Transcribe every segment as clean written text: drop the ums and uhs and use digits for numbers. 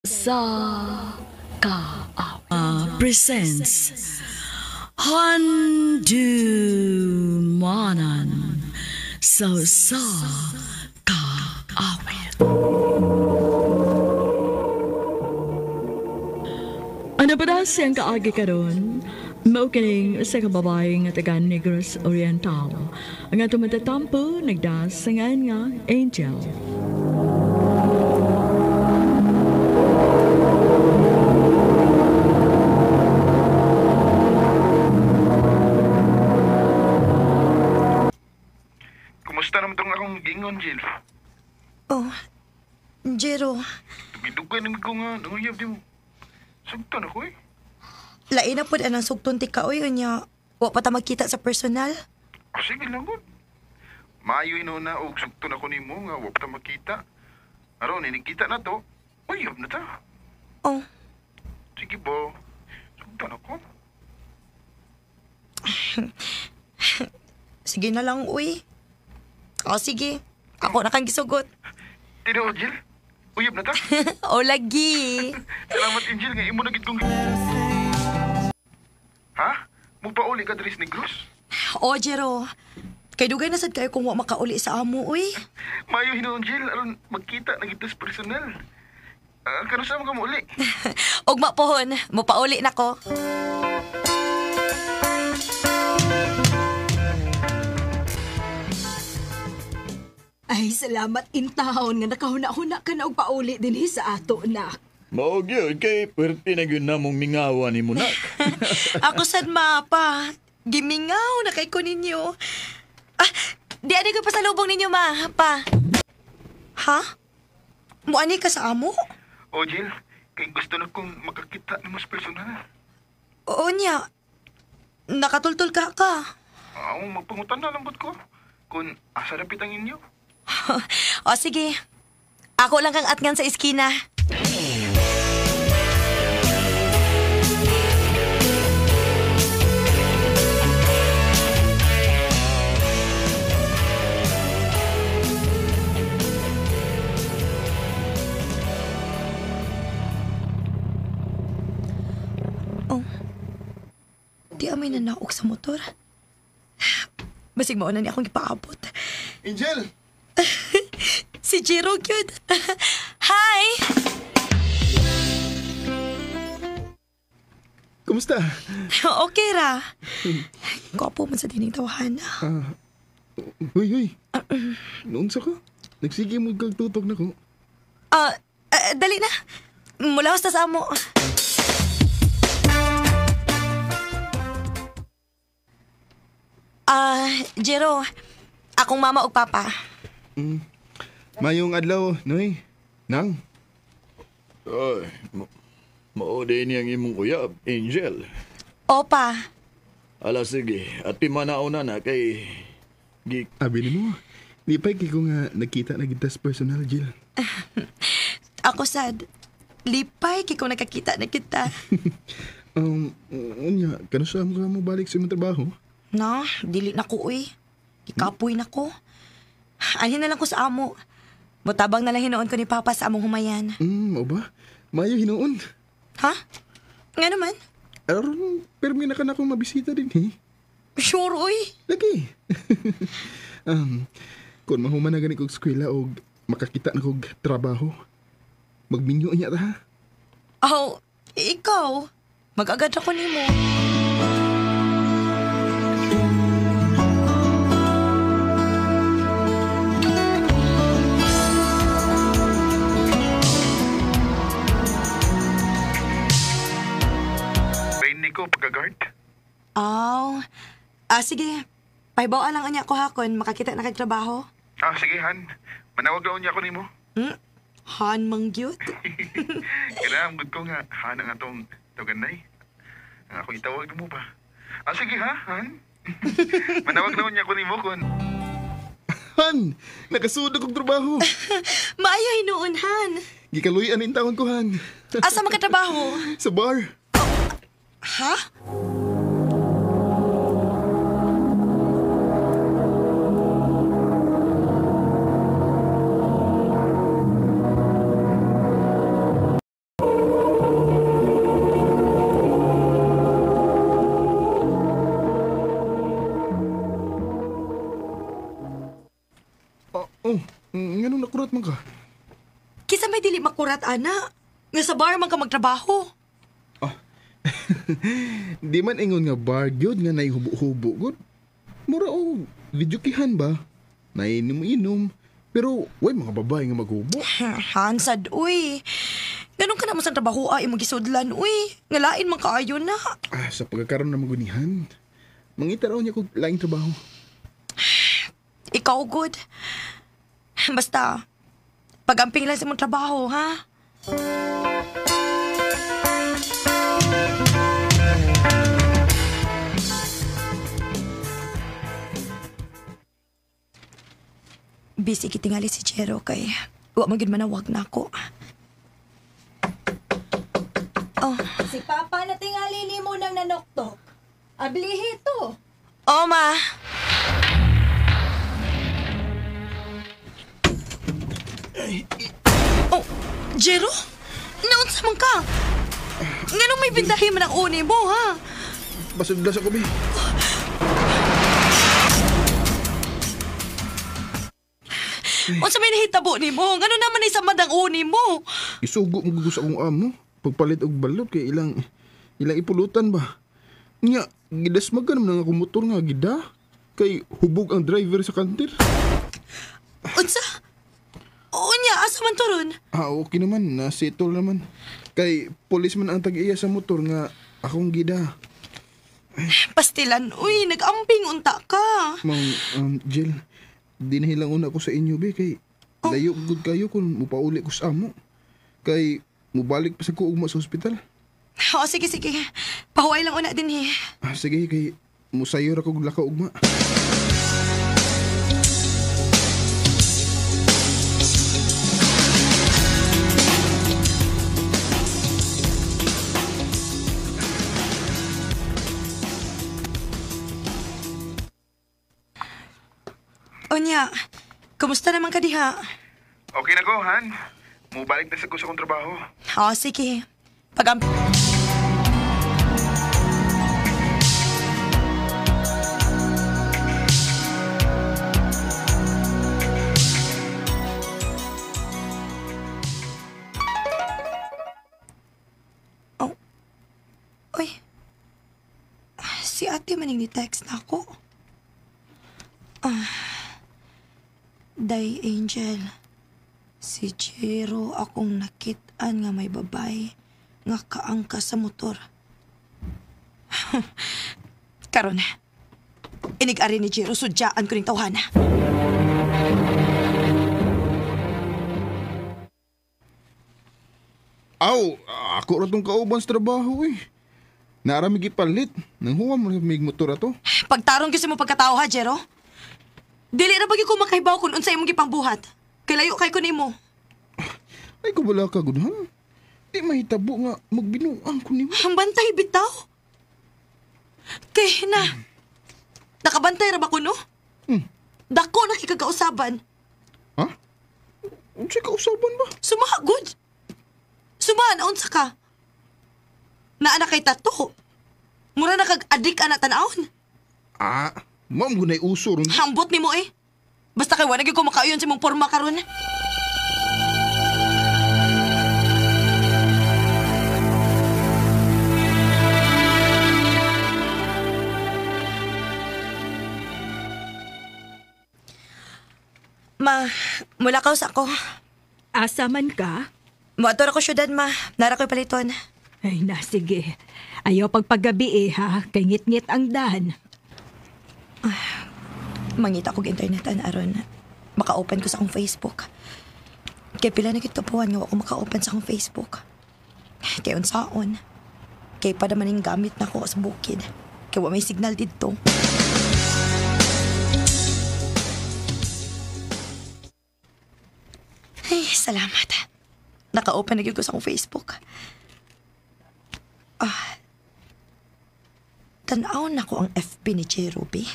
Sa Ka presents Handumanan sa sa kaawit. Ano pa na siyang kaagi karon? Mao kining usa ka babae nga taga Negros Oriental. Ang atong matatampo nagdas sa ngalan nga Angel. Kumusta naman tong akong gingon, Jill? Oh, Jero, Dugay-dugay naman ko nga, nanguyab di mo. Sugtan ako eh. lain na pod anang sugton ti kaoy unya. Wa pa ta magkita sa personal. Ah, sige lang gud. Maayo na og sugton ako nimo nga wa pa ta makita. Aron inikita na to. Uyab na ta. Oh, Sige ba. Sugtan ako. sige na lang uy. Oh, sige. Ako na kang gisugot. Tinuod, Jill. Uyab na ta. O lagi. Salamat, Angel, nga imo na gid kong... Ha? Mupauli ka diri sa Negros? O, Jero. Kay dugay na sad kayo kung wa makauli sa amo uy. Maayo hinuon, Jill, aron magkita na kita sa personal. Ah, kanusa mo ka muuli? Ugma pohon, mopauli na ko. Ay, salamat intahon nga nakahuna-huna ka na og pauli dinhi sa ato, nak. Mao gyud kay perti na gyud namong mingawa ni mo nak. Ako sad mapa. Gimingaw na kay ko ninyo. Ah, di ani ko pasalubong ninyo ma, pa. Ha? Muani ka sa amo? O, Jill, kay gusto na kong makakita nimo sa personal. Oo niya. Nakatultul ka ka. Ako, magpangutan na lang ba't ko? Kung asa na pitang inyo? O sige. Ako lang kang atngan sa iskina. Oh. Di amay nanaog sa motor. Basig mauna ni akong ipaabot. Angel! Si Jiro cute. Hi! Kumusta? Okay ra. Gwapo man sa dining tawahan. Huy, huy. Noon sa ko. Nagsige mo kag tutok na ko. Ah, dali na. Mula ta sa amo. Ah, Jero. Akong mama ug papa. Mayong adlaw, Noy. Nang. Ay, mao din ang imong uyab, Angel. Opa. Ala sige, at pimanauna na kay gi Abi nimo. Di pa kay ko nga nakita na kita sa personal, Jill. Ako sad. Lipay kay kung nakakita na kita. Unya, kano sa mo ka mo balik sa imong trabaho? No, dili na ko uy. Gikapoy na ko. Anhin na lang ko sa amo. Mutabang na lang hinuon ko ni Papa sa among humayan. Mao ba? Mayo hinuon. Ha? Nga naman? Aron, permi na ka na akong mabisita din, eh. Sure, uy. Lagi. Kung mahuman na gani kog eskwela og makakita na kog trabaho, magminyo niya ta, ha? Oh, ikaw. Mag-agad ako nimo. Rain ko pagka-guard. Aw. Ah, sige. Pahibaw lang anya ko hakon, makakita na kag trabaho. Ah, sige, Han. Manawag lang niya ako nimo. Hmm? Han mangyut. Kailangan gud ko nga, Han ang atong tawagan. Ang ako itawag mo ba? Ah, sige ha, Han. Manawag lang niya ako nimo kun. Han! Nakasudog kog trabaho. Maayo hinuon, Han. Gikaluy-an in taon ko, Han. Asa makatrabaho? Sa bar. Ha? Makurat man ka. Kisa may dili makurat, ana. Nga sa bar man ka magtrabaho. Ah. Di man ingon nga bar gyud nga naihubo-hubo gud. Mura og videokihan ba? Nainom-inom. Pero way mga babae nga maghubo. Hansad, uy. Ganun ka naman sa trabaho ay imong gisudlan, uy. Ngalain man kaayo na. Ah, sa pagkakaroon na magunihan. Mangita raw niya kog laing trabaho. Ikaw, good. Basta, pag-amping lang sa imong trabaho, ha? Busy kitingali si Jero kay wa man gyud manawag na ako. Oh, Si Papa na tingali nimo nang nanoktok. Ablihi to. oh ma. Oh, Jero? Naunsa man ka? Nganong may bintahi man ang uni mo, ha? Basudlas ako, bi. Unsa may nahitabo nimo? Ngano naman ay samad ang uni mo? Isugo mo sa akong amo. Pagpalit og balot kay ilang ipulutan ba. Nya, gidasmagan man ang akong motor nga gida. Kay hubog ang driver sa kanter. Unsa? Unya, asa man to ron? Ah, okay naman. Nasettle naman. Kay policeman ang tag-iya sa motor nga akong gida. Pastilan, uy, nag-amping unta ka. Mang Jill, dinahilang una ko sa inyo be kay layo gud kayo kung mupauli ko sa amo. Kay mubalik pa sa ko ugma sa ospital. O, sige, sige. Pahuway lang una din eh. Ah, sige kay musayo ra kog lakaw ugma. Unya, kumusta naman ka diha? Okay na ko, Han. Mubalik na sa ko sa akong trabaho. O, sige. Pag Oh. Uy. Si ate maning ni-text na ako. Ah. Day Angel. Si Jero akong nakit-an nga may babay nga kaangka sa motor. Karon, inig-ari ni Jero sudyaan ko ning tawhana. Aw, ako ra tong kauban sa trabaho eh. Naarami gipalit. Nang huwa mo mig motor ato. Pagtarong gyud sa mo pagkatao ha, Jero. Dili ra ba gyud ko makahibaw kung unsa imong gipangbuhat. Kay layo kay ko nimo. Ay ko wala ka gudhan. Di mahitabo nga magbinuang ko nimo. Ang bantay bitaw. Kay na. Nakabantay ra ba ko no? Hmm. Dako na kikagausaban. Ha? Unsa kausaban ba? Sumaha, good. Sumaha na unsa ka. Naa na kay tato. Mura na kag adik ana tan-awon. Ah, ma'am gunay uso ron. Hambot nimo eh. Basta kay wala gyud ko makauyon sa imong porma karon. Ma, mula ka sa ako. Asa man ka? Moadto ako syudad, ma. Nara ko'y paliton. Ay na, sige. Ayaw pagpagabi eh ha. Kay ngit-ngit ang dan. Mangita kog internet aron maka-open ko sa akong Facebook. Kay pila na gid kabuan nga wa ko maka-open sa akong Facebook. Kay unsaon. Kay pa naman yung gamit na ko sa bukid. Kay wa may signal didto. Ay, salamat. Naka-open na gyud ko sa akong Facebook. Ah. Tan-aw na ko ang FB ni J. Ruby.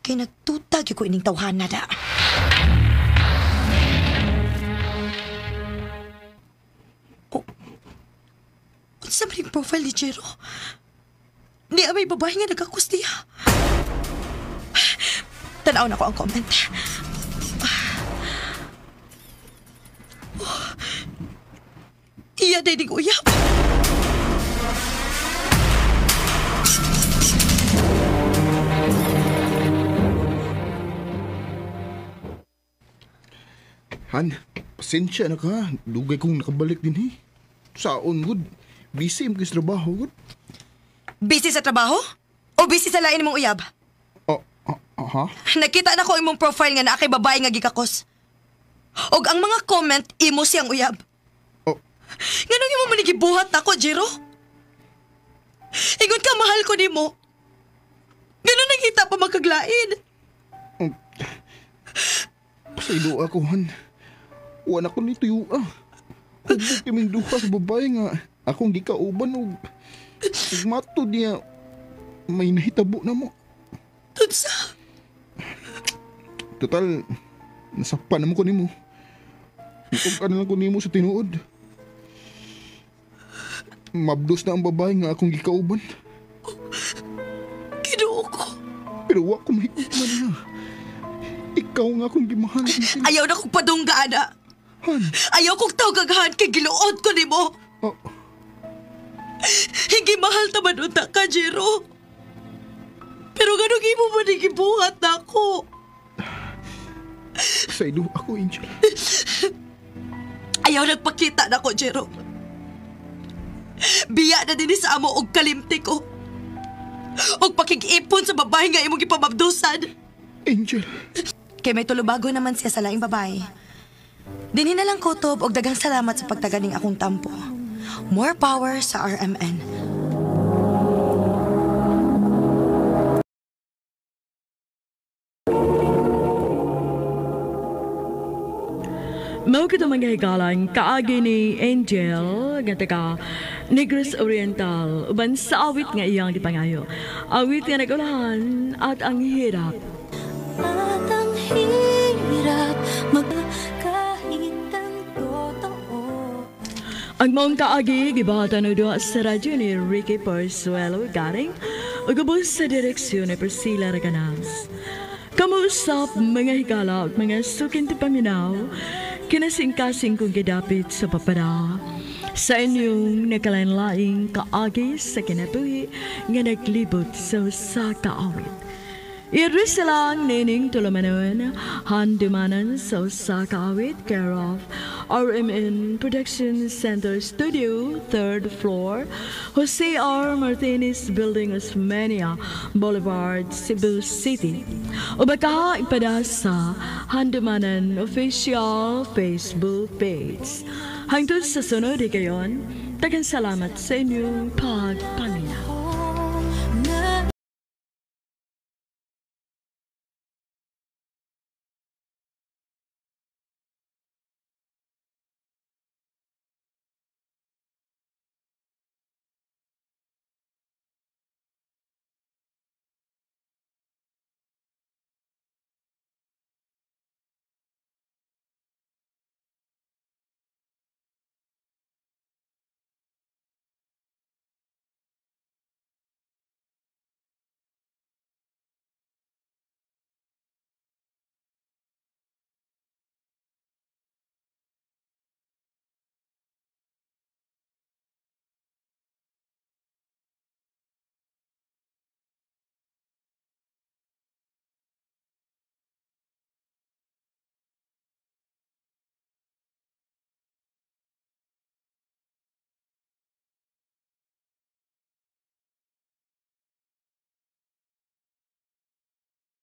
Kay nagtutag ko ining tawhana da. Oh. Unsa man yung profile ni Jero? Niya may babae nga nagkakus niya. Tanaw na ko ang comment. Iya day ning uyab. Han, pasensya na ka. Dugay kong nakabalik din eh. Saon, good. Busy mo sa trabaho, good. Busy sa trabaho? O busy sa lain mong uyab? Oh, ha? Nakita na ko imong profile nga naa kay babae nga gikakos. Og ang mga comment, imo siyang uyab. Oh. Nganong imo man gibuhat nako, Jero? Ingon ka mahal ko nimo. Ganun nakita pa magkaglain. Pasaylo ako, Han. Wala ko nito yung ah. Hubog kaming duha sa babae nga. Akong gikauban og matod niya may nahitabo na mo. Tunsa. Total, nasakpan naman ko nimo. Ug ano lang ko nimo sa tinuod. Mabdos na ang babae nga akong gikauban. Ginoo ko. Pero wa ko mahigugma niya. Ikaw nga akong gimahal. Ayaw na kong padungga, ana. Han. Ayaw kong tawgaghan kay giluod ko nimo. Oh. Hindi mahal taman unta ka, Jero. Pero ganun imo man gibuhat na ako. Pasaylo ako, Angel. Ayaw nagpakita na ko, Jero. Biya na din sa amo og kalimti ko. Og pakig-ipon sa babae nga imong gipamabdusan. Angel. Kay may tulubago naman siya sa laing babae. Dinhi na lang kutob og daghang salamat sa pagtaganing akong tampo. More power sa RMN. Mao kito mga higalan kaagi ni Angel nga taga Negros Oriental uban sa awit nga iyang gipangayo. Awit nga nagulahan at ang hirap. At ang hirap magkahit ang totoo. Ang maong kaagi gibahatan og duha sa radyo ni Ricky Porzuelo garing ug ubos sa direksyon ni Priscilla Raganas. Kamuusap mga higala ug mga sukin ti paminaw, kinasingkasing kong gidapit sa papada. Sa inyong nakalain-laing kaagi sa kinabuhi nga naglibot sa usa ka awit. I-address silang Nining Tulumanon, Handumanan sa usa ka awit, care of RMN Production Center Studio, 3rd floor, Jose R. Martinez Building, Osmeña Boulevard, Cebu City. O baka ipada sa Handumanan official Facebook page. Hangtod sa sunod, higayon, daghang salamat sa inyong pagpaminaw.